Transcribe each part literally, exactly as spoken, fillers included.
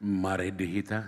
Marende hita.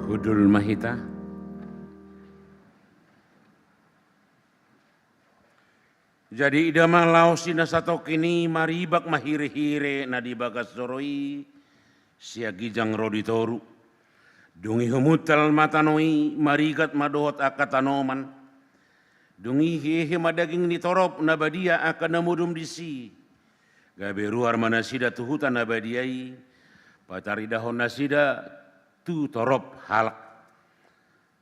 Hundul ma hita. Jadi ida ma laos di na satongkin i, maribak ma hirehire na di bagas joro i, sian ginjang ro di toru. Dung i humuntal ma tano i, marigat ma dohot angka tanoman. Dung i hehe ma daging ni torop na badia angka na modom disi. Gabe ruar ma nasida tu huta na badia i, pataridahon nasida tu torop halak.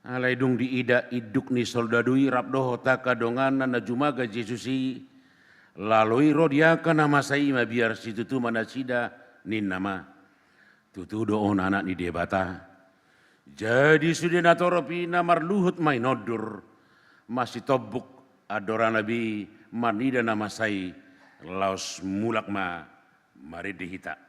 Alai dung diida induk ni soldadu i rap dohot angka donganna na jumaga Jesus i, laho i ro di angka na masa i, mabiar situtu ma nasida, ninna ma: Tutu do on Anak ni Debata. Jadi sude na torop i na marluhut ma inondur, masitombuk andorana be i marnida na masa i, laos mulak ma. Marende hita.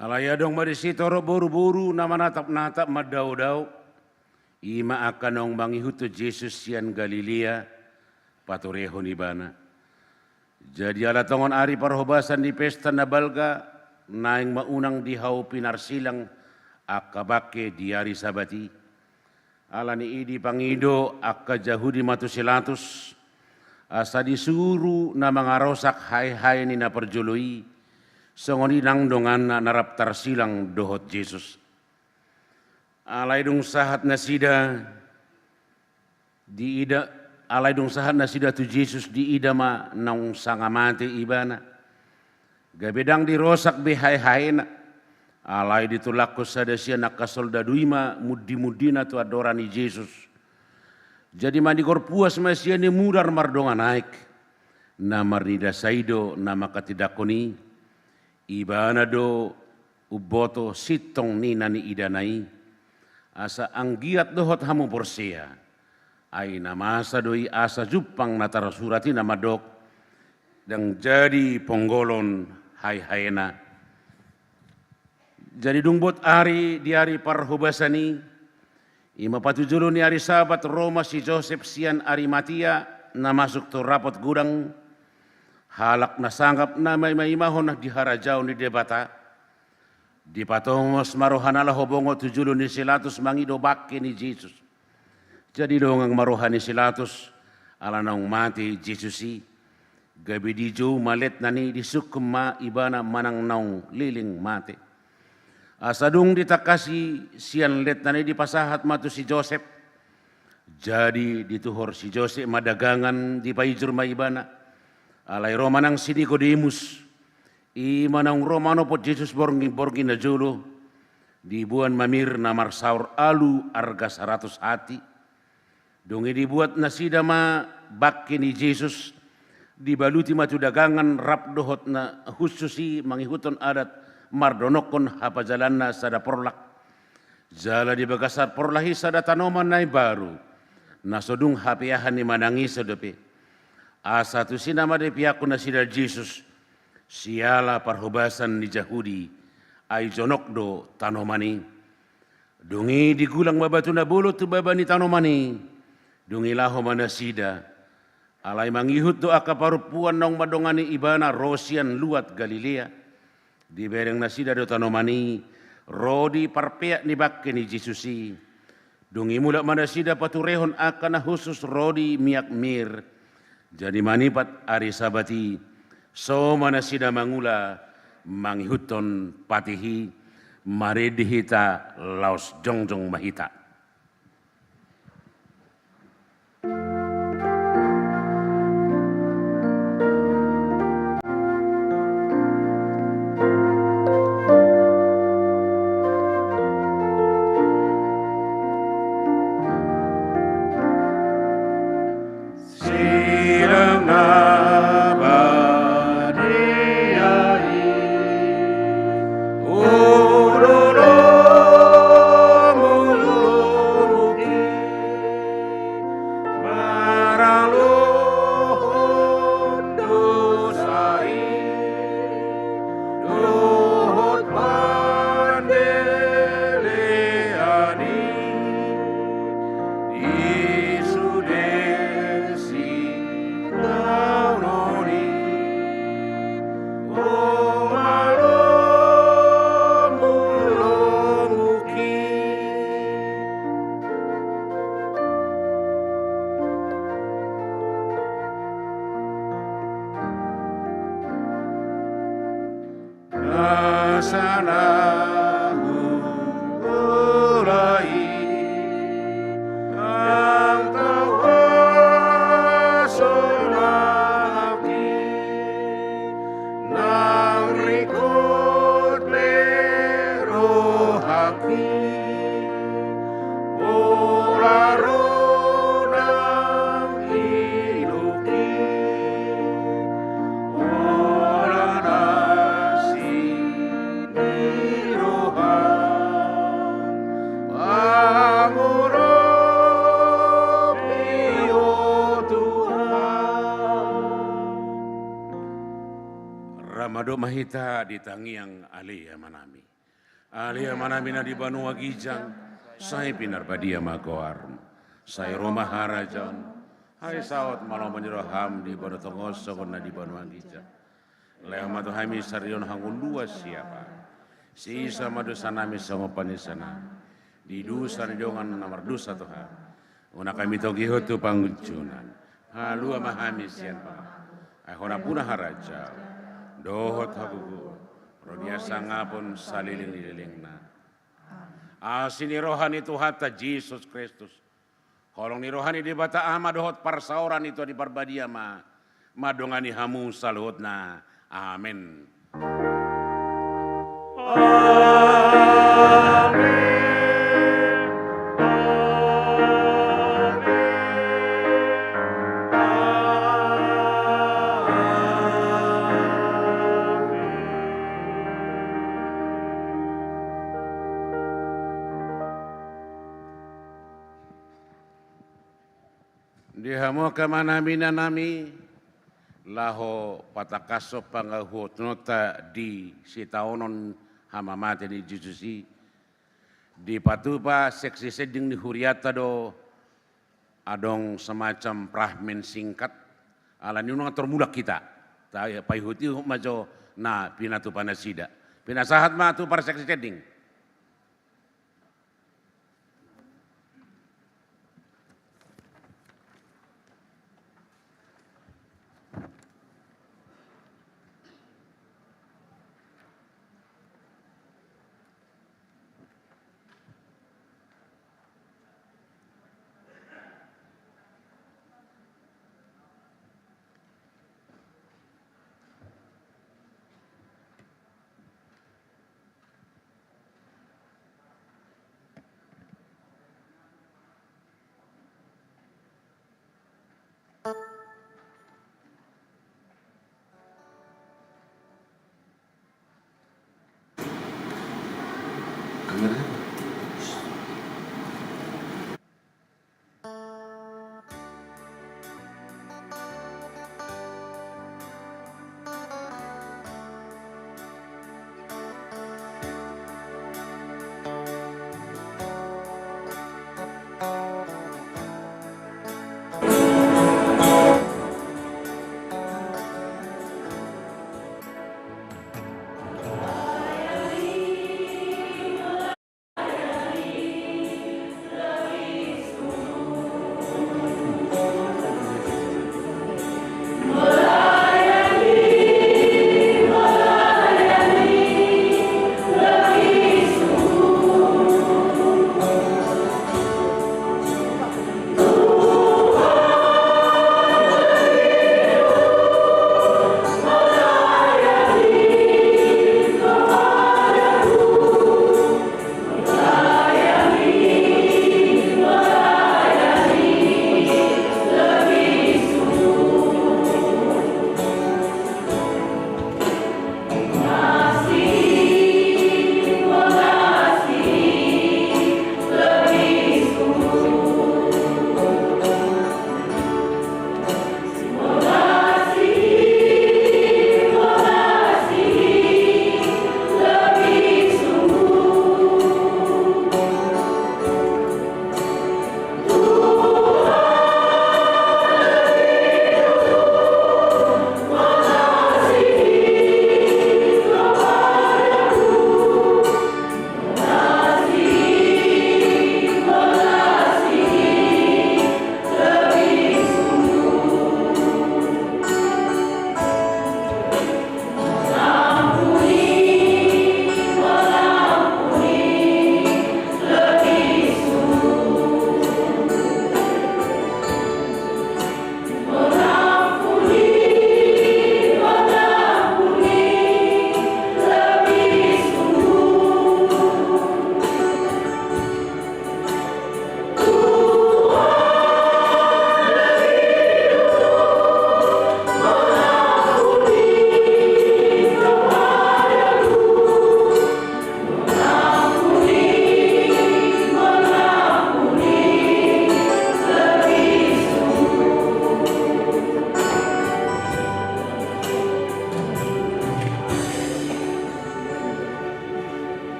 Alai adong ma disi torop boruboru na manatapnatap, mandaodao. I ma angka naung mangihuthon Jesus sian Galilea, paturehon ibana. Jadi ala tongon ari parhobasan ni pesta na balga, naeng ma unang di hau pinarsilang angka bangke di ari Sabat i. Ala ni i dipangido angka Jahudi ma tu si Latus, asa disuru na mangarosak haehae ni na parjolo i, songon i nang donganna na rap tarsilang dohot Jesus. Alai dung sahat nasida diida, alai dung sahat nasida tu Jesus, diida ma naung sanga mate ibana. Gabe ndang dirosak be haehaena. Alai ditulakkon sada sian angka soldadu i ma mundimundina tu andora ni Jesus. Jadi manigor puas ma sian i mudar mardongan aek. Na marnida sai do na mangkatindangkon i. Ibana do umboto sintong ni na niidana i. Asa anggiat dohot hamu porsea. Ai na masa do i asa jumpang na tarsurat i na mandok, ndang jadi ponggolon haehaena. Jadi dung bot ari di ari parhobasan i, i ma patujolo ni ari Sabat, ro ma si Josep sian Arimatia, na masuk tu rapot godang, halak na sangap na maimaimahon di harajaon ni Debata. Dipatomos ma rohana laho bongot tu jolo ni si Latus mangido bangke ni Jesus. Jadi longang ma roha ni si Latus, ala naung mate Jesus i. Gabe dijou ma letnan i, disungkun ma ibana manang naung leleng mate. Asa dung ditangkasi sian letnan i, dipasahat ma tu si Josep. Jadi dituhor si Josep ma dagangan, dipaijur ma ibana. Alai ro ma nang si Nikodemus, i ma naung ro manopot Jesus borngin-borngin na jolo, diboan ma mir na marsaor alu arga saratus hati. Dung i dibuat nasida ma bangke ni Jesus, dibaluti ma tu dagangan rap dohot na hushus i mangihuthon adat mardonokkon hapajalanna sada porlak. Jala di bagasan porlak i sada tanoman na imbaru, na so dung hapeahan ni manang ise dope. Asa tusi nama dipeakkon nasida Jesus, siala parhobasan ni Jahudi, ai jonok do tanoman i. Dung i digulang ma batu na bolon tu baba ni tanoman i. Dung i laho ma nasida. Alai mangihut do angka parompuan naung mandongani ibana ro sian luat Galilea. Dibereng nasida do tanoman i, ro di parpeak ni bangke ni Jesus i. Dung i mulak ma nasida paturehon angka na hushus ro di miak mir. Jadi manipat ari Sabat i, so ma nasida mangula mangihuthon patih i. Marende hita laos jongjong ma hita. Sidang na badia i, ududumu lumuki, maralohon dosa i, dohot pandelean i, di sude sitaonon i, o malo mulumuki. Nasa na huula i, nang tau hasonangki, nang ringkot pe rohangki, pola ro nang iluki. Holan asi ni roha, pangurapi, o Tuhan. Ra madok ma hita di tangiang Ale Amanami. Ale Amanami na di banua ginjang, Sai pinarbadia ma goarmu. Sai ro ma harajaonmu. Sai saut ma lomo ni roham di banua tonga on songon na di banua ginjang. Lehon ma tu hami sadari on hangoluan siapari. Sesa ma dosanami songon panesanami di dosa ni dongan na mardosa tu hami. Unang hami togihon tu pangunjunan. Palua ma hami sian pangago. Ai ho nampuna harajaon dohot hagogoon, ro di hasangapon saleleng ni lelengna. Asi ni roha ni Tuhanta Jesus Kristus, holong ni roha ni Debata Ama dohot parsaoran ni Tondi Parbadia ma mandongani hamu saluhutna. Amen. Di hamu angka amanami, inanami, laho patangkashon pangauhononta di sitaonon hamamate ni Jesus i, dipatupa seksi sending ni hurianta do adong semacam fragmen singkat, alani unang tormulak hita, ta-, paihutihut ma jo na pinatupa nasida. Pinasahat ma tu parseksi sending.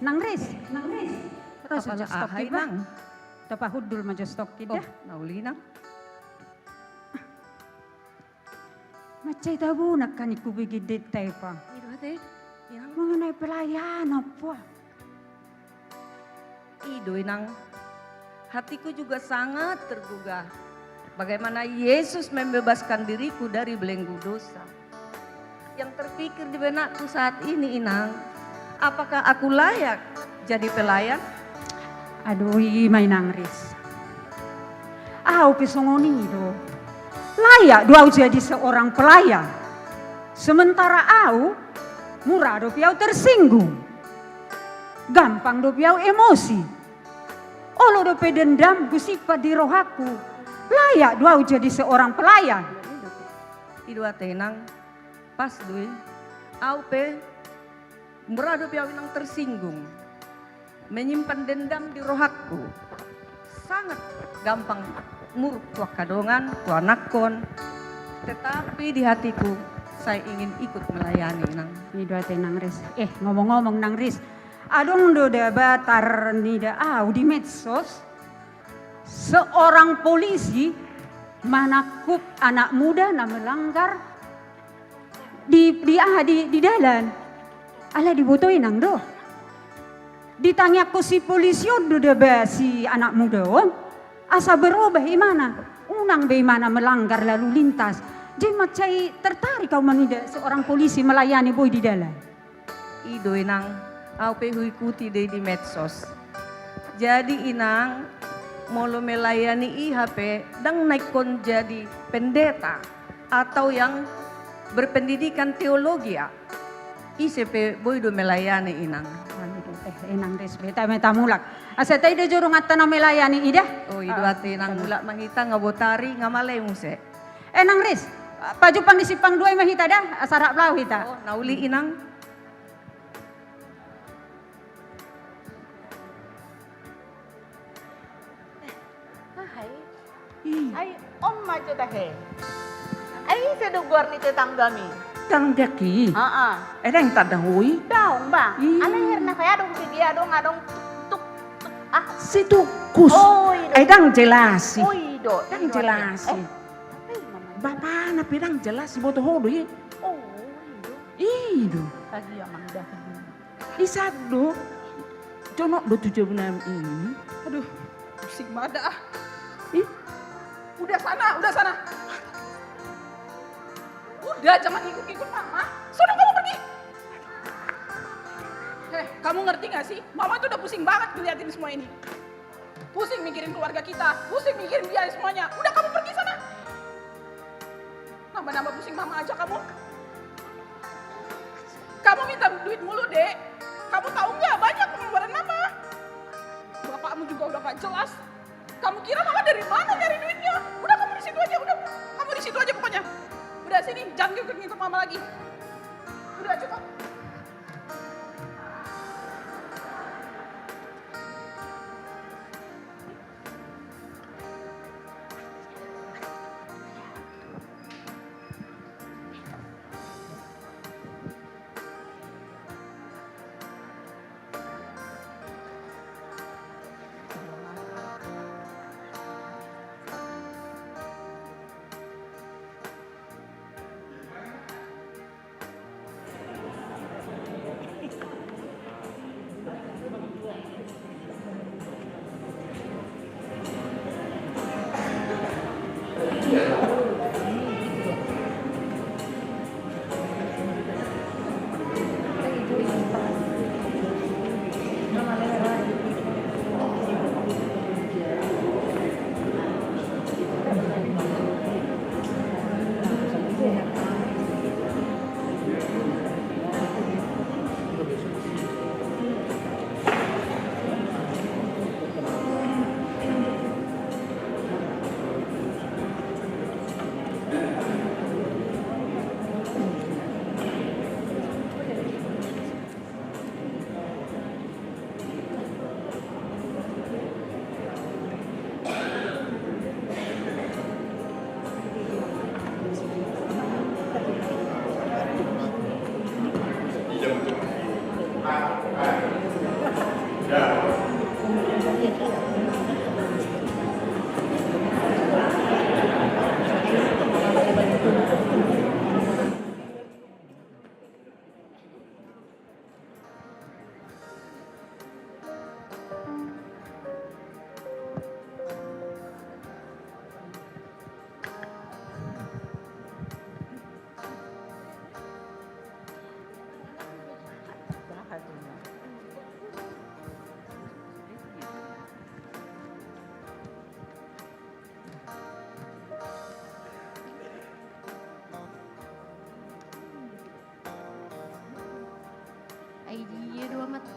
Nang Ris, Nang Ris. Ro so, apala jo aha, Inang? Tapahundul ma jo stokki da. Oh, na uli, Inang. Mansai tabonak kan ingkon bege denta i, Pa. I do ate, Inang. Mengenai pelayanan, Pa. I do, Inang. Hatiku juga sangat tergugah bagaimana Yesus membebaskan diriku dari belenggu dosa. Yang terpikir di benakku saat ini, Inang, apakah aku layak jadi pelayan? Aduh, i ma, Inang Ris. Au pe songon i do. Layak do au jadi seorang pelayan. Sementara au, mura dope au tersinggung. Gampang dope au emosi. Olo dope dendam husimpan di rohangku. Layak do au jadi seorang pelayan. I do ate, Inang, pas do i. Au pe mura dope au, Inang, tersinggung, menyimpan dendam di rohangku. Sangat gampang muruk tu angka dongan, tu anakkon. Tetapi di hatiku, saya ingin ikut melayani, Inang. I do ate, Nang Ris. Eh, ngomong-ngomong, Nang Ris, adong do da ba tarnida au di medsos, seorang polisi manangkup anak muda na melanggar di, di aha, di, di dalan. Alai diboto, Inang, do. Ditangiangkon si polisi on do da ba si anak muda on, asa berubah imana. Unang be imana melanggar lalu lintas. Jadi mansai tertarik au manida seorang polisi melayani boi di dalan. I do, Inang, au pe huikuti do i di medsos. Jadi, Inang, molo melayani i hape, ndang na ingkon jadi pendeta atau yang berpendidikan teologia. Ise pe boi do melayani, Inang. Anu do, eh, Inang Ris, beta ma hita mulak. Asa taida jo donganta na melayani i da. Oh, i do ate, Inang, mulak ma hita, nga botari, nga male muse. Eh, Nang Ris, pajumpang ni simpang dua i ma hita da, asa rap laho hita. Oh, na uli, Inang. Aha i? Ih. Ai, on ma jo tahe. Ai, ise do goar ni tetanggami? Tetanggaki? Heeh. Eh, ndang tanda ho i? Daong, Bang. Ih. Alai herna kayak adong, dia adong, adong tuk, tuk, ah. Si Tukus. Oh, i do. Eh, ndang jelas i. Oh, i do. Ndang jelas i. Eh, bapana pe ndang jelas i, boto ho do i. Oh, i do. I do. Lagi ya, Mang, dah. Ise do? Jonok do tu jabu nami i. Aduh, pusing ma da ah. Ih. Udah sana, udah sana. Udah, jangan ikut-ikut mama. Sono kamu pergi. Eh, kamu ngerti nggak sih? Mama tuh udah pusing banget ngeliatin semua ini. Pusing mikirin keluarga kita, pusing mikirin biaya semuanya. Udah, kamu pergi sana. Nambah-nambah pusing mama aja kamu. Kamu minta duit mulu, Dek. Kamu tahu nggak, banyak pengeluaran mama. Bapakmu juga udah nggak jelas. Kamu kira mama dari mana nyari duitnya? Udah, kamu di situ aja, udah. Kamu di situ aja pokoknya. Udah, sini, jangan ngikut-ngikut mama lagi. Udah, cukup.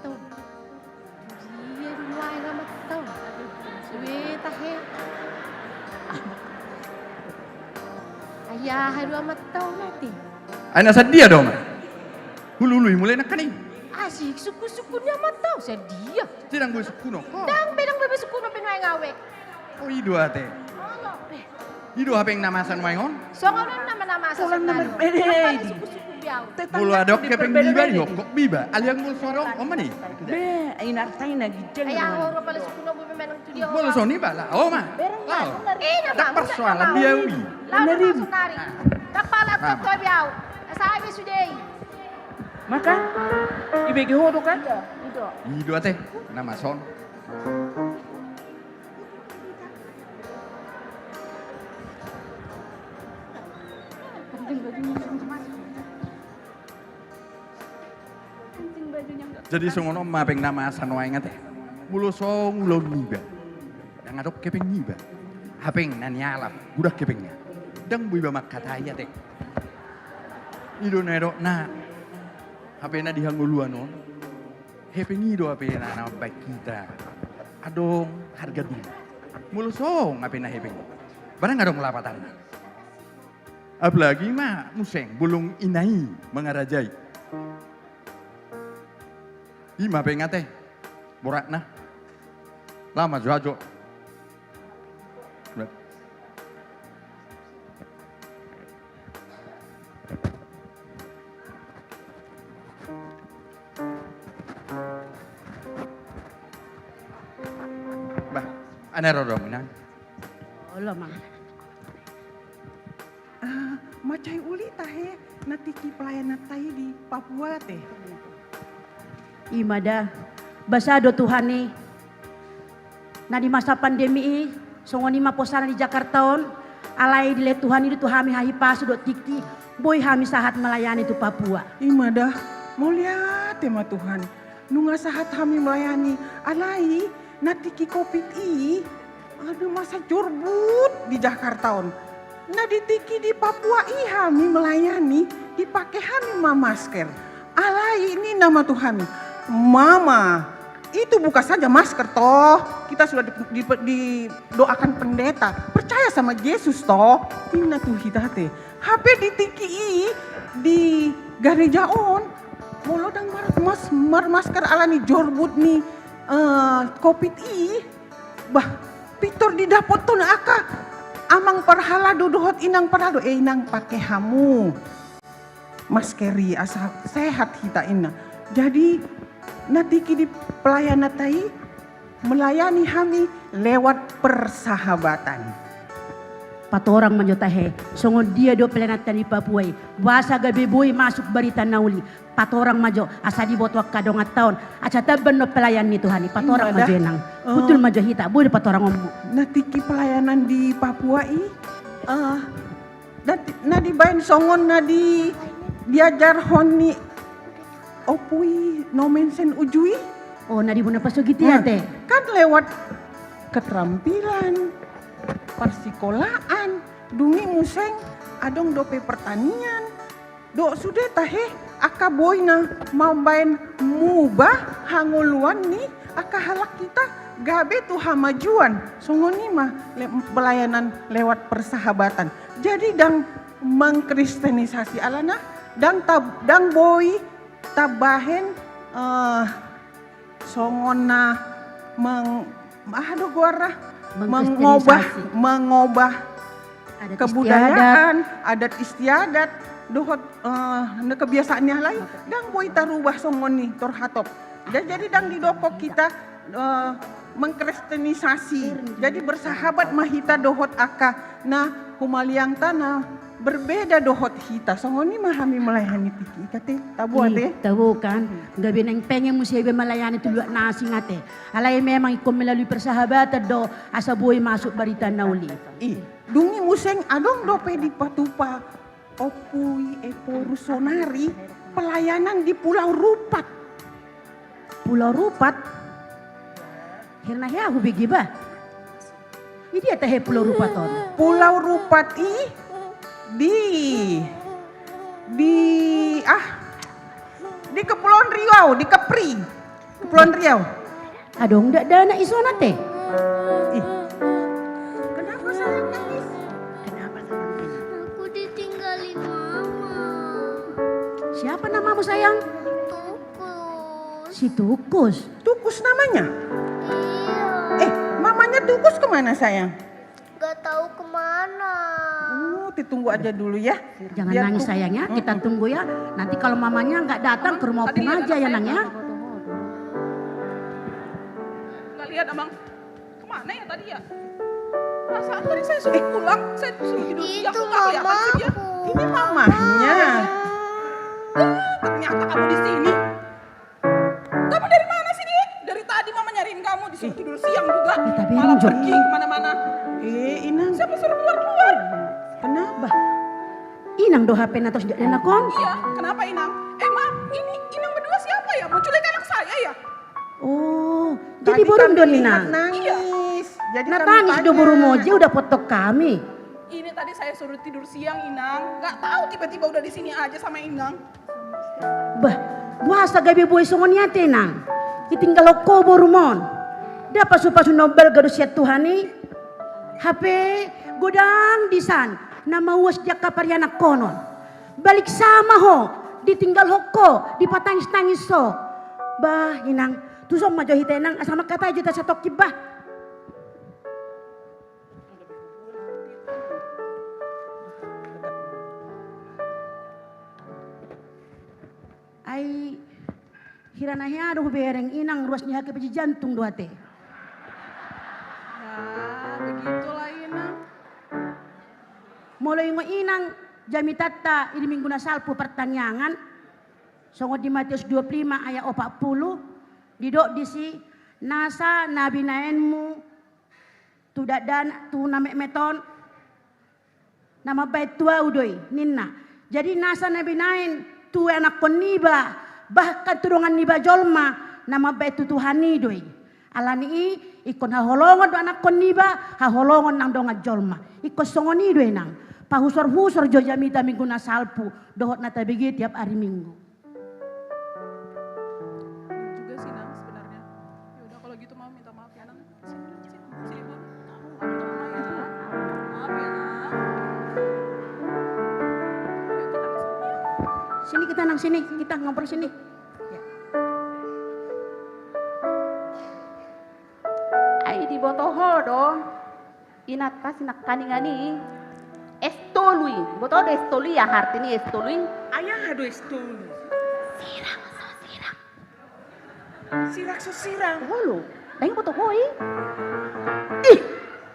Tau. Dia dulu ai nama tau. Weh, tahe. Ayah, hai dua amat tau mati. Ai na sadia do ma. Hulului mulai nangkaning. Asik, sukun-sukun ni amat tau sadia. Sedang gue sukun, oh. Ndang be, ndang be sukun, be nuaeng awe. Oh, i do ate. Olo, be. I do hepeng na masa nuaeng on. Songon on nama na masa sonari on. Ndang pala sukun-sukun be au. Molo adong hepeng niba di hongkop niba. Alai anggo sorong on ma ni. Be, ai na artai na ginjang. Ai ahu ro pala sukun on be manang tu dia. Molo songon i ba laho ma. Laho. Ndang persoalan dia ui. Laho ma sonari. Ndang pala toko be au. Asa be sude i. Maka ibege ho do kan? I do. I do ate. Na masa on. Jadi songon on ma hepeng na masa nuaeng ate. Molo songon ulaon niba. Ndang adong hepeng niba. Hepeng na nialap, godang hepengna. Ndang boi iba mangkatai ate. I do na didok na. Hape na di hangoluan on. Hepeng i do hape na mambahen hita adong harga diri. Molo songon hape na hepeng i, barang adong lapatanna. Apalagi ma muse bolong ina i mangarajai. I ma hepeng ate, boratna. Laho ma jo ajo. Bah, ai na ro do, Inang. Olo, Mang. Ah, mansai uli tahe na tingki pelayananta i di Papua ate. I ma da, basa do Tuhan i. Na di masa pandemi i, songon i ma posana di Jakarta on, alai dilehon Tuhan i do tu hami hahipason dohot tingki, boi hami sahat melayani tu Papua. I ma da, mauliate ma Tuhan. Nunga sahat hami melayani, alai na tingki covid i, adong masa jorbut di Jakarta on. Na di tingki di Papua i hami melayani, dipake hami ma masker. Alai ninna ma tu hami, Mama, itu buka saja masker toh. Kita sudah di, di, didoakan pendeta. Percaya sama Yesus toh. Ninna tu hita ate. Hape di tingki i di gareja on, molo ndang mar, mas, marmasker alani jorbut ni, eh, covid i, bah, pintor didapothon angka amang parhalado dohot inang parhalado, eh, inang pake hamu masker i asa sehat hita ninna. Jadi na tingki di pelayananta i melayani hami lewat persahabatan. Patorang ma jo tahe, songon dia do pelayananta di Papua i, boasa gabe boi masuk barita na uli. Patorang ma jo, asa diboto angka donganta on, asa tamba do pelayan ni Tuhan i, patorang ma jo Inang. Botul ma jo hita, boi do patorang on. Na tingki pelayanan di Papua i, eh, na, na dibaen songon na di, diajarhon ni Ompu i Nomen Sen Uju i. Oh, na di bona pasogit i ate. Kan lewat keterampilan, parsikolaan, dung i muse adong dope pertanian. Dohot sude tahe angka boi na mambaen mubah hangoluan ni angka halak hita gabe tu hamajuan. Songon i ma le, pelayanan lewat persahabatan. Jadi ndang mengkristenisasi alana, ndang ta, ndang boi tabahen, eh, songon na meng, aha do goarna? Mengkristenisasi. Mengobah, mengobah adat kebudayaan, istiadat, adat istiadat, dohot, eh, na kebiasaan ni halai, ndang boi tarubah songon i tor hatop. Ja, jadi ndang didok hita, eh, mengkristenisasi. Jadi bersahabat ma hita dohot angka na humaliangta na berbeda dohot hita. Songon i ma hami melayani tingki i ate. Tabo ate. Tabo kan. Gabe naeng pengen muse iba melayani tu luat na asing ate. Alai memang ingkon melalui persahabatan do asa boi masuk barita na uli. I. Dung i muse adong dope dipatupa Ompu i Ephorus sonari pelayanan di Pulau Rupat. Pulau Rupat? Hira na hea hubege ba. Idia tahe Pulau Rupat on? Pulau Rupat i di, di, ah, di Kepulauan Riau, di Kepri. Kepulauan Riau. Adong dakdanak i songon ate? Ih. Kenapa sayang nangis? Kenapa sayang nangis? Aku ditinggalin mama. Siapa namamu, sayang? Tukus. Si Tukus. Tukus namanya? Iya. Eh, mamanya Tukus kemana, sayang? Nggak tahu kemana. Oh, ditunggu aja dulu ya. Jangan nangis, sayang, ya. Kita tunggu ya. Nanti kalau mamanya nggak datang, ke rumah Opung aja ya, Nang, ya. Nggak lihat, Amang. Kemana ya tadi ya? Perasaan tadi saya suruh pulang, saya suruh tidur siang, nggak kelihatan sih dia. Itu mamaku. Ini mamahnya. Ah, ternyata kamu di sini. Kamu dari mana sih, Dik? Dari tadi mama nyariin kamu, disuruh tidur siang juga. Malah pergi kemana-mana. Eh, Inang. Siapa suruh keluar-keluar? Kenapa? Inang do H P na tos di anak on. Iya, kenapa, Inang? Eh, Ma, ini Inang berdua siapa ya? Menculik anak saya ya? Oh, jadi borum do, Inang? Nangis. Jadi na tangis do borum on, dia udah potong kami. Ini tadi saya suruh tidur siang, Inang. Nggak tahu tiba-tiba udah di sini aja sama Inang. Bah, boasa gabe boi songon i ate, Nang? Ditinggalhon ho borum on. Nda pasu-pasu na umbalga do sian Tuhan i? Hape godang disan na mauas di angka parianakhonon. Balik sama ho, ditinggalhon ho, dipatangis-tangis ho. Bah, Inang, tuson ma jo hita, Inang, asa mangkatai jo hita satongkin, bah. Ai hira na hea do hubereng, Inang, ruas ni hakipaji jantung do ate. Ya, begitulah, Inang. Molo ingot, Inang, jamitanta i di minggu na salpu partangiangan, songon di Matius dua puluh lima ayat opat puluh, didok disi, nasa na binahenmu tu dakdanak, tu na metmet on, na mambahen tu ahu do i, ninna. Jadi nasa na binahen tu anakkon niba, bahkan tu dongan niba jolma, na mambahen tu Tuhan i do i. Alani i, ingkon haholongon do anakkon niba, haholongon nang dongan jolma. Ingkon songon i do i, Nang. Pahusor-husor jo jamita minggu na salpu, dohot na tabege tiap ari Minggu. Bener juga sih, Nang, sebenarnya. Ya udah, kalau gitu Mama minta maaf ya, Nang. Sini, sini, sini, Bu. Maaf ya, Nang. Yuk, kita ke sini. Sini kita, Nang, sini. Kita ngobrol sini. Ya. Ai diboto ho do. Inanta si nangkiningan i, es tolu i. Boto do es tolu i, aha arti ni es tolu i? Ai aha do es tolu? Sirang so sirang. Sirang so sirang. Olo. Ndang boto ho i? Ih.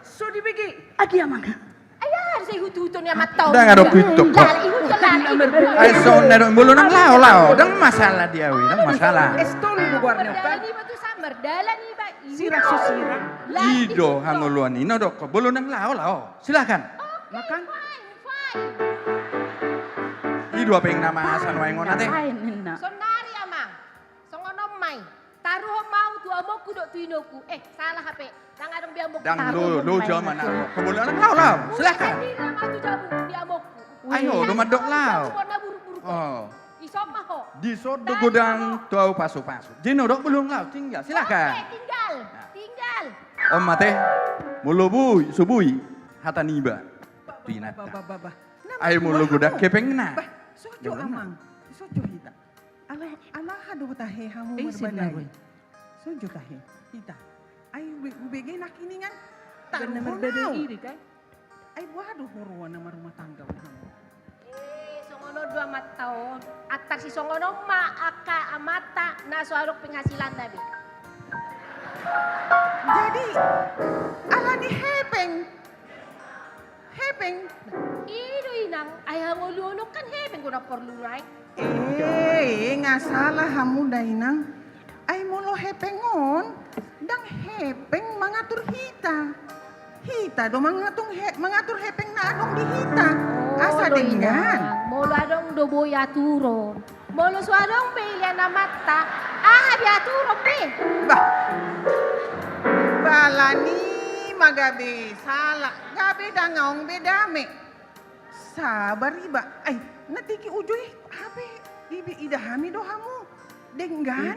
So dibege. Agi, Amang. Ai aha do sai ihuthon ni amanta on? Ndang adong huihuthon. Ndang ihuthon. Ai songon na do, molo nang laho, laho. Ndang masalah di ahu i, ndang masalah. Es tolu do goarna. Mardalan iba tu san, mardalan iba. Sirang so sirang. I do hangoluan i na dok ho, molo nang laho, laho. Silakan. Makan. I do hepeng na masa nuaeng on ate. Sonari, Amang. Songon on ma i. Taruhon ma ahu tu amongku dohot tu inongku. Eh, salah hape. Ndang adong be amongku. Ndang, lo, lo jo ma na. Molo nang laho, laho. Silakan. Sandiri ma ahu tu jabu ni amongku. Ai ho do mandok laho. Jabu na buruk-buruk. Oh. Dison ma ho. Dison do godang tu ahu pasu-pasu. Jadi na dok, molo nang laho, tinggal. Silakan. Oke, tinggal. Tinggal. On ma ate, molo boi, so boi hata niba tu inanta. Bah, bah, bah, bah. Ai molo godang hepengna. Bah, so jo, Amang. So jo hita. Ala, ala aha do tahe hamu marbadai? So jo tahe hita. Ai hubege nangkiningan. Taruhon ahu. Ai boha do huroha na marrumah tangga on hamu? Eh, songon on do amanta on. Antar sisongon on ma angka amanta na so adong penghasilanna be. Jadi, alani hepeng. Hepeng. I do, Inang, ai hangoluan on kan hepeng do na porlu nai. Eh, eh, nga salah hamu da, Inang. Ai molo hepeng on, ndang hepeng mangatur hita. Hita do mangatur he-, mangatur hepeng na adong di hita. Asa denggan. Molo adong do boi aturon. Molo so adong be ilean amanta, aha be aturon be? Bah. Alani ma gabe salah, gabe dang adong be dame. Sabar iba. Ai, na tingki uju i, hape ibe ida hami do hamu. Denggan.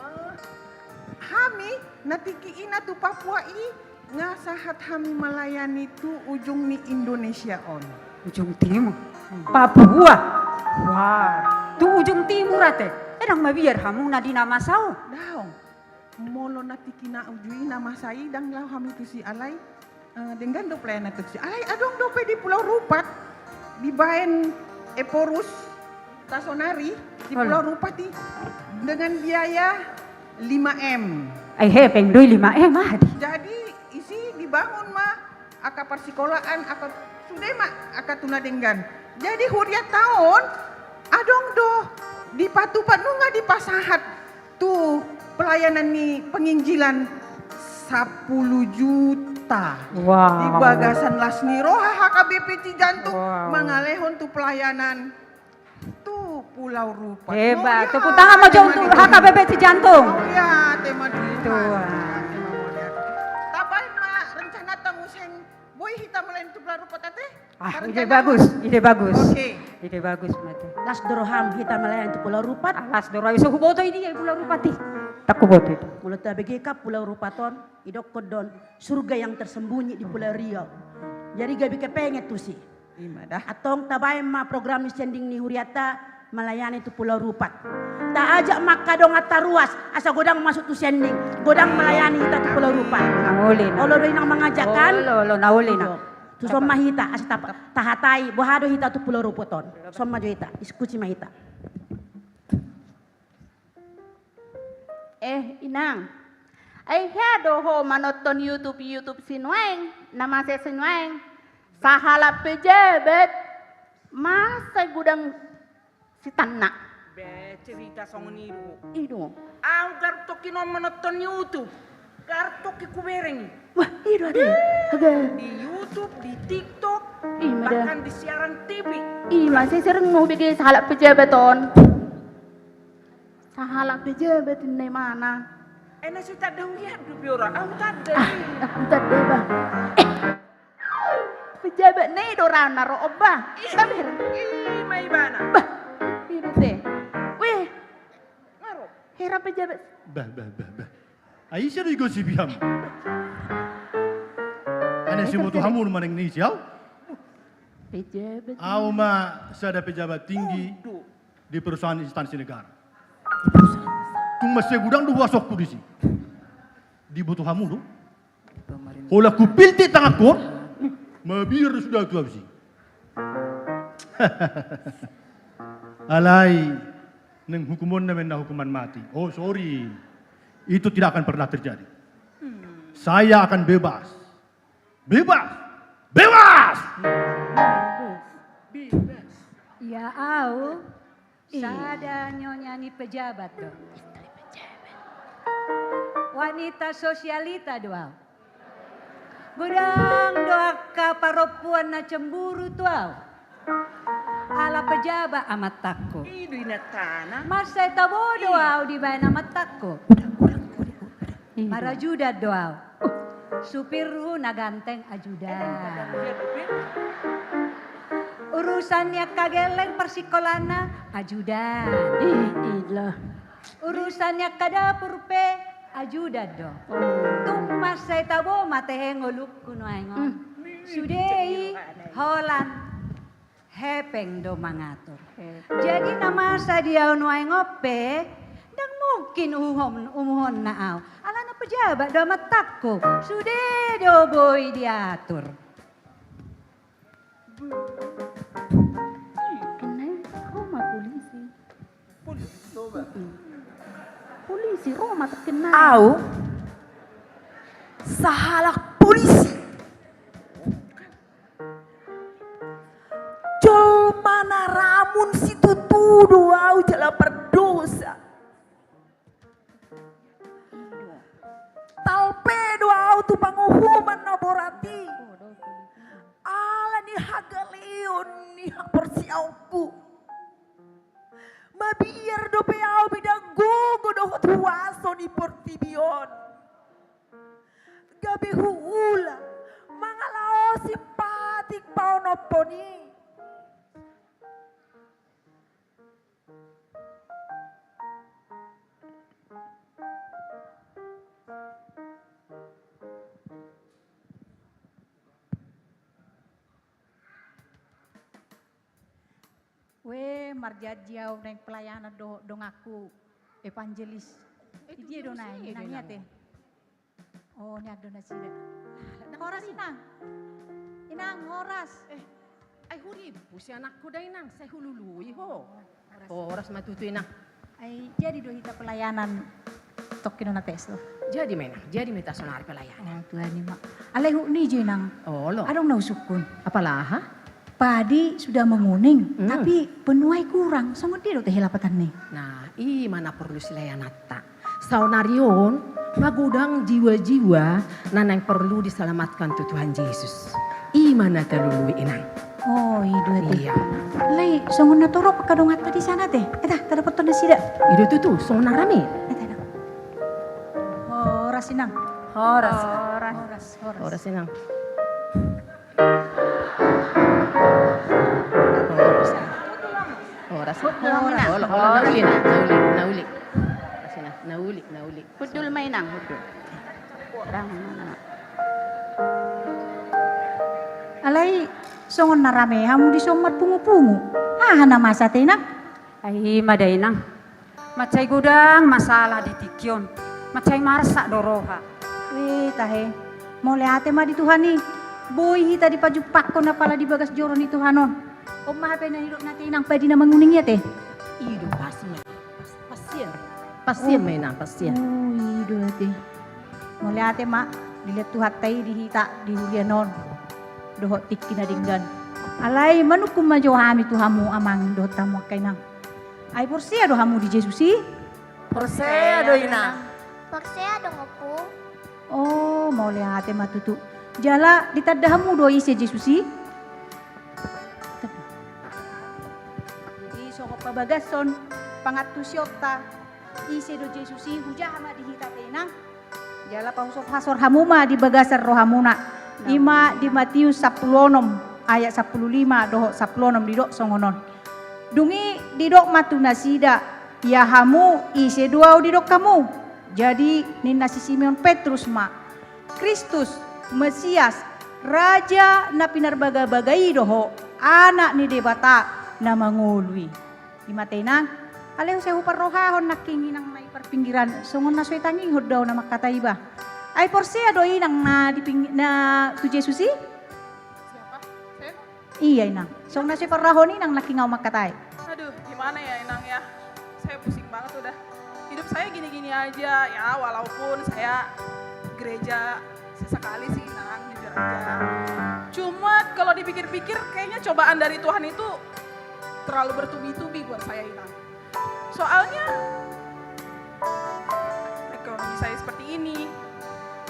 Eh, hami na tingki i na tu Papua i, nga sahat hami melayani tu ujung ni Indonesia on. Ujung timur. Hmm. Papua. Wah, tu ujung timur ate. Eh, ndang mabiar hamu na di na masa on? Daong. Molo na tingki na uju i na masa i, ndang laho hami tusi, alai, eh, denggan do pelayanan tusi. Alai adong dope di Pulau Rupat, dibaen Ephorus Tasonari di Pulau Rupat i, dengan biaya lima M. Ai hepeng do i lima M, ah, di. Jadi isi dibangun ma angka parsikolaan, angka sude ma angka tu na denggan. Jadi huriatta on adong do dipatupa, nunga dipasahat tu pelayanan ni penginjilan sampulu juta. Wow. Di bagasan las ni roha H K B P Cijantung, wow, mangalehon tu pelayanan tu Pulau Rupat. Hebat. Tepuk tangan ma jo untuk H K B P Cijantung. Mauliate ma di Tuhan. Tabaen ma rencananta muse, boi hita melayani tu Pulau Rupat ate? Ah, ide bagus, ide bagus. Oke. Ide bagus, mate. Las do roham hita melayani tu Pulau Rupat? Ah, las do roha, so huboto i dia Pulau Rupat i. Ndang huboto i. Molo tabege kan Pulau Rupat on, didokkon do on surga yang tersembunyi di Pulau Riau. Jadi gabe kepengen tusi. Ima da. Antong tabaen ma program ni sending ni huriatta melayani tu Pulau Rupat. Taajak ma angka donganta ruas, asa godang masuk tu sending, godang melayani hita tu Pulau Rupat. Na uli na. Olo do i nang mangajak kan? Olo, olo, na uli na. Tuson ma hita, asa tap-, tahatai, boha do hita tu Pulau Rupat on. Tuson ma jo hita, diskusi ma hita. Eh, inang. Ai hea do ho manonton YouTube, YouTube si nuaeng, na masa si nuaeng. Sahalak pejabat, masa godang sitanna. Be, cerita songon i do. I do. Au garu tongkin on manonton YouTube. Garu tongkin hubereng i. Wah, i do ate. Aga. Di YouTube, di TikTok, ima da, bahkan di siaran TV. Ima, sai sering hubege sahalak pejabat on. Sahalak pejabat ninna imana. Eh, na so tanda huliat do biora, au tanda. Ah, au tanda ba. Eh. Pejabat na i do ra na ro on ba. Ih, ima ibana. Bah, i do te. Weh. Nga ro. Hera pejabat. Bah, bah, bah, bah. Ai ise do digosipi hamu? Ai na siboto hamu do manang ni ise au? Pejabat. Au ma sada pejabat tinggi di perusahaan instansi negara. Tung mansai godang do huasongku disi. Diboto hamu do? Holan hupiltik tanganku on, mabiar do suda tu habis i. Alai, Neng hukumonna menna hukuman mati. Oh, sorry. Itu tidak akan pernah terjadi. Hmm. Saya akan bebas. Bebas! Bebas! Bebas. Bebas. Ya, au. Ih. Sada nyonya ni pejabat do. Istri pejabat. Wanita sosialita do au. Godang do angka parompuan na cemburu tu au. Ala pejabat amantakku. I do inantana. Mansai tabo do au dibaen amantakku. Udah, udah, udah, udah. Parajudan do au. Supirhu na ganteng ajudan. Urusan ni angka gelleng parsikolanna ajudan. Ih, ilah. Urusan ni angka dapur pe ajudan do. Tung mansai tabo ma tehe ngolungku nuaeng on. Sude i holan hepeng do mangatur. Jadi na masa di au nuaeng on pe, ndang mungkin umuhon, umuhonna au. Alana pejabat do amantakku, sude do boi diatur. Ro ma polisi. Polisi, ro ma. Polisi, ro ma, terkenal. Au sahalak polisi. Jolma na ramun situtu do au jala pardosa. Talpe do au tu panguhuman na borat i. Ala ni hagaleon ni haporseaonku. Mabiar dope au midang gogo dohot huaso ni portibi on. Gabe huula mangalaosi patik paonomhon i. Ue, marjanji au naeng pelayanan dohot donganku evangelis. Eh, di dia do naeng, inang, inang, ia te. Oh, nian do nasida. Horas, inang. Inang, horas. Eh, ai huribu si anakku da, inang, sai hulului ho. Horas ma tutu, inang. Ai jadi do hita pelayanan tokkin on na tes do? Jadi ma, inang, jadi ma hita sonari pelayanan. Oh, Tuhan i ma. Alai huhut ni jo, inang. Olo. Adong na husungkun. Apalaha? Padi sudah menguning, tapi penuai kurang. Songon dia do tehe lapatanna i? Nah, i ma na porlu silayananta. Saonari on magodang jiwa-jiwa na naeng porlu diselamatkan tu Tuhan Jesus. I ma na talului, inang. Oh, i do ate. Iya. Alai songon na torop angka donganta di sana te. Eta, tadapothon nasida. I do tutu, songon na rame. Eta, inang. Horas, inang. Horas. Horas, horas, inang. Horas. Horas. Olo, olo, na uli, na uli, na uli. Horas, inang. Na uli, na uli. Hundul ma, inang, hundul. Alai songon na rame hamu dison marpungu-pungu. Aha na masa te, inang? Ai i ma da, inang. Mansai godang masalah di tingki on. Mansai marsak do roha. Weh, tahe. Mauliate ma di Tuhan i. Boi hita dipajumpangkon apala di bagas joro ni Tuhan on. On ma hape na nidok na te, inang, padi na manguning i ate. I do, pas ma. Pas, passian. Passian ma, inang, passian. Oh, i do ate. Mauliate ma, dilehon Tuhanta i di hita di huria on dohot tingki na denggan. Alai manungkun ma jo hami tu hamu amang dohot hamu angka inang. Ai porsea do hamu di Jesus i? Porsea do, inang. Porsea do, Ompung. Oh, mauliate ma tutu. Jala ditanda hamu do ise Jesus i? Jadi songon pabagason pangantusionta, ise do Jesus i, hujaha ma di hita ate, inang. Jala pahusor-hasor hamu ma di bagasan rohamuna. I ma di Matius sampulu onom ayat sampulu lima dohot sampulu onom, didok songon on. Dung i didok ma tu nasida, ia hamu, ise do ahu didok hamu? Jadi ninna si Simeon Petrus ma, Kristus, Mesias, Raja na pinarbaga-baga i do ho, Anak ni Debata na mangolu i. I ma ate, inang. Alai sai huparrohahon nangkin inang na i parpinggiran, songon na so ditangihon do ahu na mangkatai iba. Ai porsea do inang na di ping-, na tu Jesus i? Siapa? Saya? Iya, inang. Songon na so diparrohahon inang nangkin ahu mangkatai. Aduh, gimana ya, inang ya? Saya Pusing banget udah. Hidup saya gini-gini aja, ya, walaupun saya gereja sesekali sih, Inang, jujur aja. Cuma kalau dipikir-pikir, kayaknya cobaan dari Tuhan itu terlalu bertubi-tubi buat saya, Inang. Soalnya ekonomi saya seperti ini,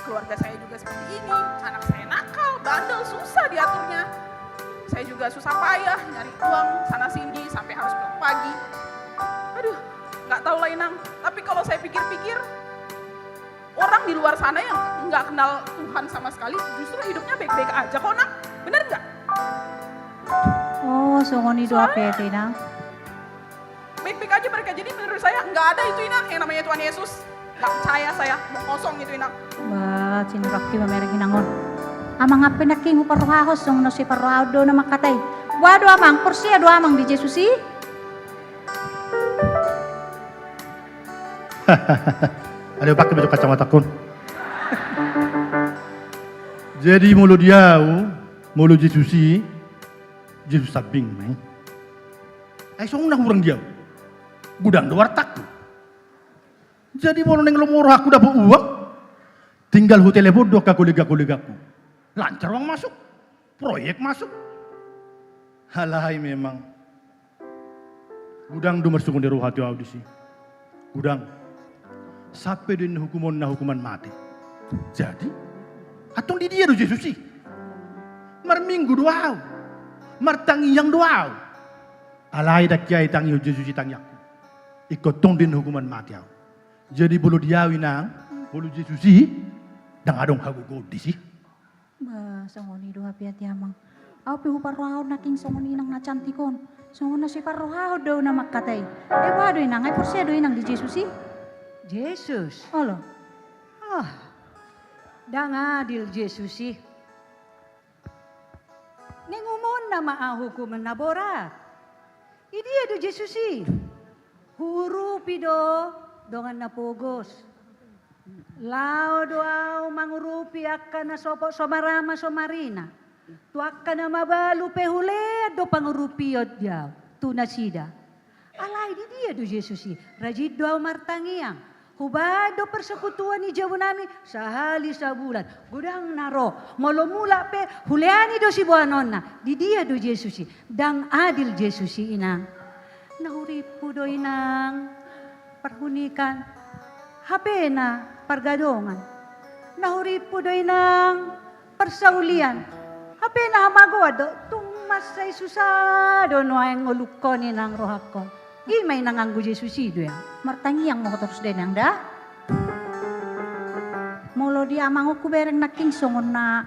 keluarga saya juga seperti ini, anak saya nakal, bandel, susah diaturnya. Saya juga susah payah nyari uang sana sini sampai harus pulang pagi. Aduh, nggak tahu lah, Inang. Tapi kalau saya pikir-pikir, orang di luar sana yang nggak kenal Tuhan sama sekali justru hidupnya baik-baik aja kok, Nang. Bener nggak? Oh, songon i do. Soalnya ape, Inang? Baik-baik aja mereka. Jadi menurut saya nggak ada itu, Inang, yang namanya Tuhan Yesus. Nggak percaya saya, omong kosong itu, Inang. Bah, cinurang pe mamereng inang on. Amang, ape nangkin huparrohahon songon na sai parrohaon do na mangkatai? Boha do, Amang, porsea do Amang di Jesus i? Ada pakai baju kacamata kon. Jadi molo di au, molo Jesus i, Jesus sambing ma i. Ai songon na hurang di au. Godang do wartangku. Jadi molo naeng lomo rohangku dapot uang, tinggal hutelepon do angka kolega-kolegaku. Lancar uang masuk, proyek masuk. Alai memang godang do marsongon i roha tu au disi. Godang. Sampe do inna hukumonna hukuman mate. Jadi, antong di dia do Jesus i? Marminggu do au. Martangiang do au. Alai ndang hea ditangihon Jesus i tangiangku. Ingkon tong do inna hukuman mate au. Jadi molo di au, Inang, molo Jesus i, ndang adong hagogoon disi. Bah, songon i do hape ate Amang. Au pe huparrohahon nangkin songon i, Inang, na cantik on. Songon na sai parrohahon do au na mangkatai. Ai boha do, Inang, ai porsea do, Inang, di Jesus i? Jesus? Olo. Ah, ndang adil Jesus i. Naeng umuna ma au hukuman na borat. Di dia do Jesus i? Huurupi do dongan na pogos. Laho do au mangurupi angka na sopot so marama so marina. Tu angka na mabalu pe hulean do pangurupion di au tu nasida. Alai di dia do Jesus i? Rajin do au martangiang. Hubaen do persekutuan di jabu nami sahali sabulan. Godang na ro. Molo mulak pe huleani do siboanonna. Di dia do Jesus i? Ndang adil Jesus i, Inang. Na hurimpu do, Inang, parhunikan, hape na pargadongan. Na hurimpu do, Inang, parsaulian. Hape na hamagoan do, tung mansai susa do nuaeng ngolungkon, Inang, rohangkon. I ma, Inang, anggo Jesus i do, Inang. Martangiang ma ho torus da, Inang, da. Molo di Amang on hubereng nangkin songon na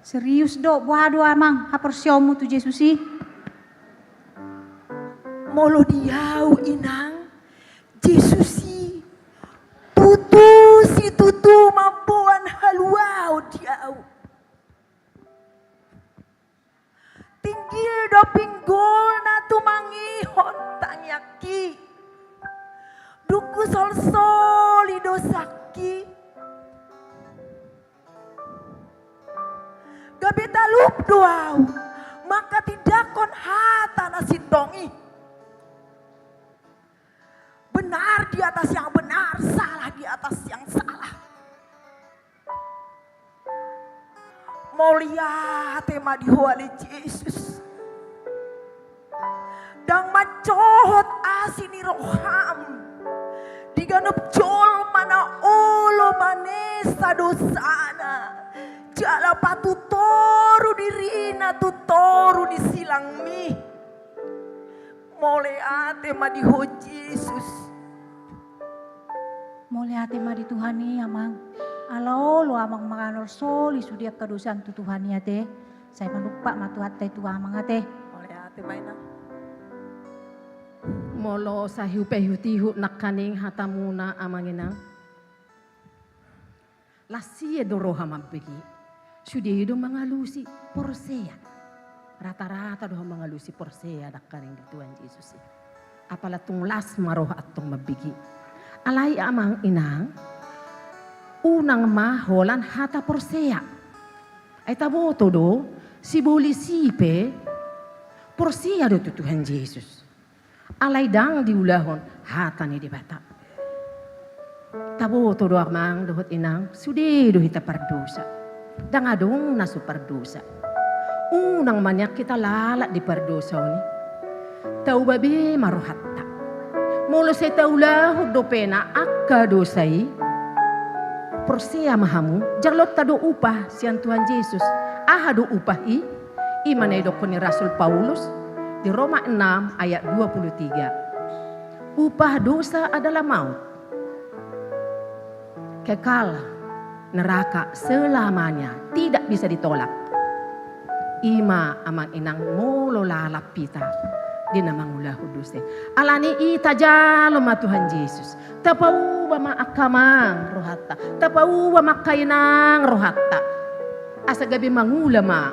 serius do. Boha do, Amang, haporseaonmu tu Jesus i? Molo di au, Inang, Jesus i tutu situtu mamboan haluaon di au. Tinggil do pinggolna tumangihon tangiangki. Dung husolsoli dosangki, gabe talup do au manghatindanghon hata na sintong i. Benar di atas yang benar, salah di atas yang salah. Mauliate ma di Ho ale Jesus. Ndang mancohot asi ni roham di ganup jolma na olo manesa dosana, jala patutoru dirina tu toru ni silangmi. Mauliate ma di Ho Jesus. Mauliate ma di Tuhan i, Amang. Ala olo Amang manganorholi sude angka dosam tu Tuhan i ate. Sai manumpak ma Tuhanta i tu Amang ate. Mauliate ma, Inang. Molo sai hupaihutihut nangkaning hatamuna, Amang Inang, las ia do roha mambege. Sude i do mangalusi porsea. Rata-rata do mangalusi porsea nangkaning di Tuhan Jesus i. Apala tung las ma roha antong mambege. Alai Amang Inang, unang ma holan hata porsea. Ai taboto do, sibolis i pe porsea do tu Tuhan Jesus. Alai ndang diulahon hata ni Debata. Taboto do amang dohot inang, sude do hita pardosa. Ndang adong na so pardosa. Unang ma nian hita lalap di pardosaon i. Tauba be ma rohanta. Molo sai taulahon dope na angka dosa i, porsea ma hamu, jaloonta do upah sian Tuhan Jesus. Aha do upah i? I ma na didokkon ni Rasul Paulus di Roma enam ayat dua puluh tiga. Upah dosa adalah maut. Kekal neraka selamanya, tidak bisa ditolak. I ma amang inang molo lalap hita di na mangulahon dosa i. Alani i tajalo ma Tuhan Jesus. Tapauba ma angka amang rohanta. Tapauba ma angka inang rohanta. Asa gabe mangula ma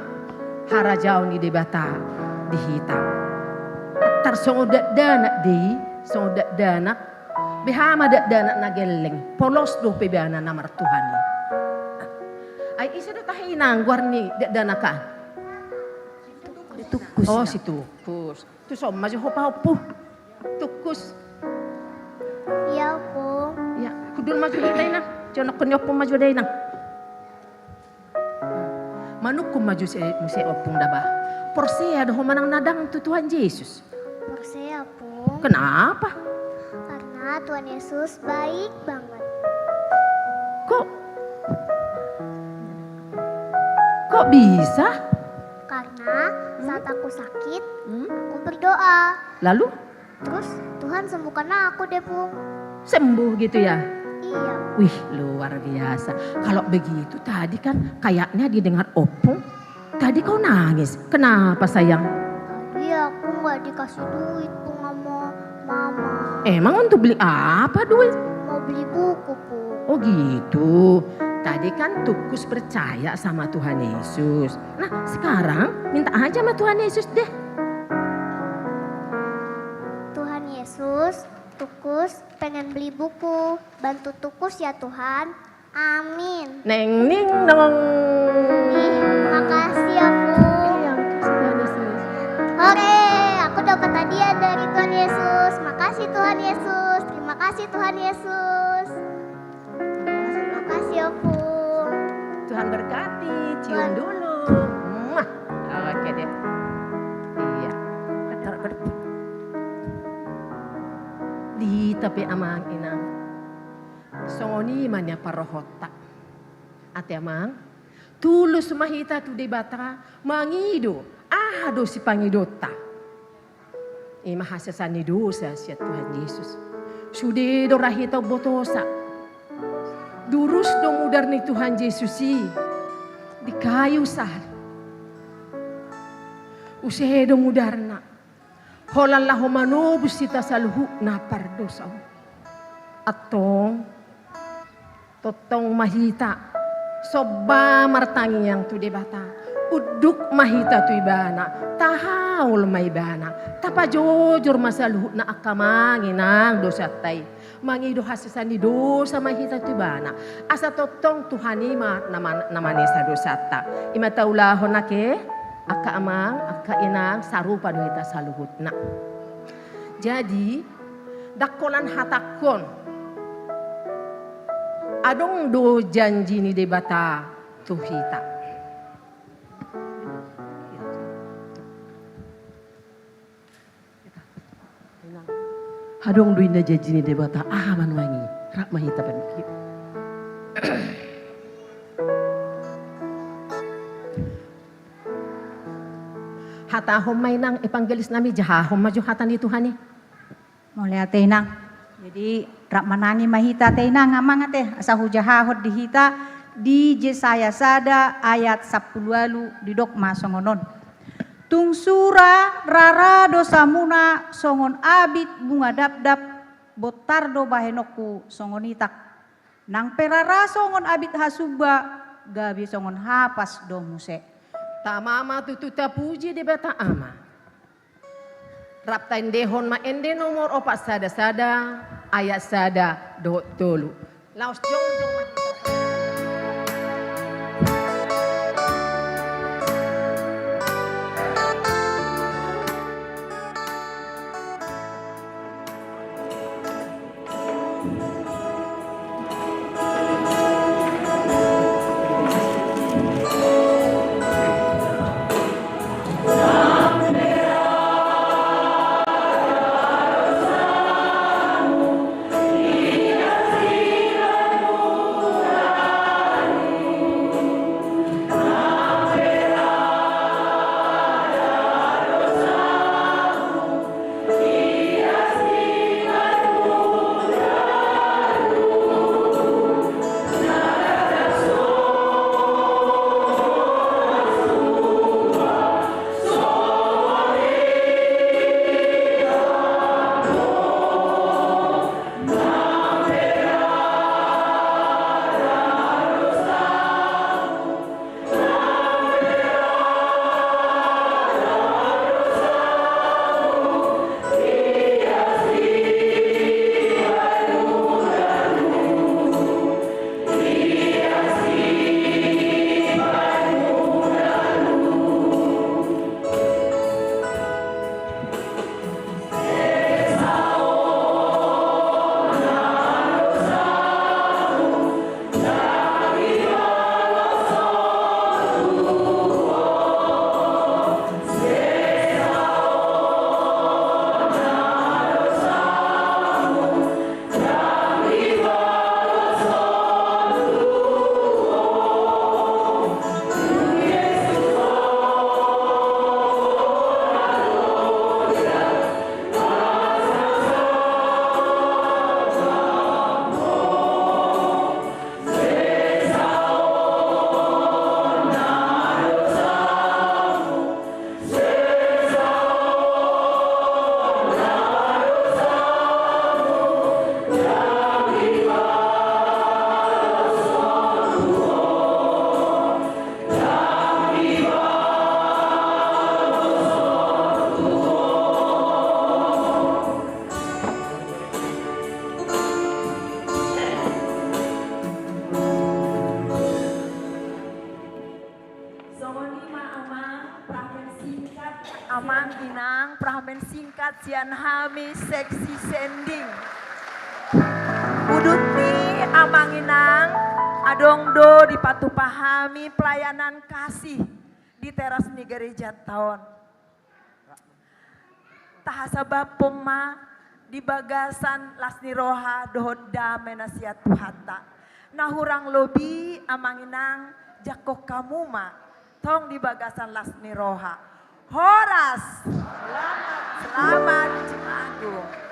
harajaon ni Debata di hita. Tar songon dakdanak do i, songon dakdanak. Beha ma dakdanak na gelleng, polos dope ibana na martuhan i. Ai ise do tahe inang goar ni dakdanak an? Tukus. Oh, si Tukus. Tuson ma jo ho pahompu. Tukus. Iya, Ompung. Iya, hundul ma jo hita inang. Jonokkon ni ompung ma jo da inang. Manungkun ma jo muse ompung da ba. Porsea do ho manang ndang tu Tuhan Jesus? Porsea, Ompung. Kenapa? Karena Tuhan Yesus baik banget. Kok, kok bisa? Karena saat aku sakit, aku berdoa. Lalu? Terus Tuhan sembuhkan aku deh, Pung. Sembuh gitu ya? Iya. Wih, luar biasa. Kalau begitu tadi kan kayaknya didengar ompung, tadi kau nangis. Kenapa, sayang? Tadi aku nggak dikasih duit, Pung, sama Mama. Emang untuk beli apa duit? Mau beli buku, Pung. Oh gitu. Tadi kan Tukus percaya sama Tuhan Yesus. Nah, sekarang minta aja sama Tuhan Yesus deh. Tuhan Yesus, Tukus pengen beli buku. Bantu Tukus ya Tuhan. Amin. Neng ning nong. Ih, makasih ya, Pung. Iya, makasih Tuhan Yesus. Hore, aku dapat hadiah dari Tuhan Yesus. Makasih Tuhan Yesus. Terima kasih Tuhan Yesus. Makasih, Ompung. Tuhan berkati. Cium dulu. Muah. Oke deh. Iya. Di hita pe amang inang. Songon i ma nian parrohanta. Ate amang, tulus ma hita tu Debata mangido aha do sipangidonta. I ma hasesaan ni dosa sian Tuhan Jesus. Sude do ra hita umbotosa. Durus do mudar ni Tuhan Jesus i di kayu salib. Use do mudarna. Holan laho manobus hita saluhutna pardosa on. Antong, tongtong ma hita somba martangiang tu Debata. Unduk ma hita tu Ibana, tahaol ma Ibana, tapajojor ma saluhutna angka amang inang dosanta i. Mangido hasesaan ni dosa ma hita tu Ibana. Asa tongtong Tuhan i ma na man-, na manesa dosanta. I ma taulahon nangkin angka amang, angka inang, sarupa do hita saluhutna. Jadi, ndang holan hatangkon. Adong do janji ni Debata tu hita. Adong do inna janji ni Debata, aha ma nuaeng i? Rap ma hita pan. Hatahon ma inang, evangelis nami, jahahon ma jo hata ni Tuhan i. Mauliate inang. Jadi, rap manangis ma hita ate inang, amang ate, asa hujahahon di hita di Jesaya sada ayat sampulu ualu didok ma songon on. Tung sura rara dosamuna songon abit bunga dapdap, bontar do bahenonku songon itak. Nang pe rara songon abit hasumba, gabe songon hapas do muse. Tama ma tutu tapuji Debata Ama. Rap taendehon ma ende nomor opat sada sada, ayat sada dohot tolu. Laos jongjong ma hita. Singkat sian hami Seksi Sending. Udut ni amang inang, adong do dipatupa hami pelayanan kasih di teras ni gereja ta on. Tahasabaphon ma di bagasan las ni roha dohot dame na sian Tuhanta. Na hurang lobi amang inang, jangkon hamu ma tong di bagasan las ni roha. Horas. Selamat Jumat Agung.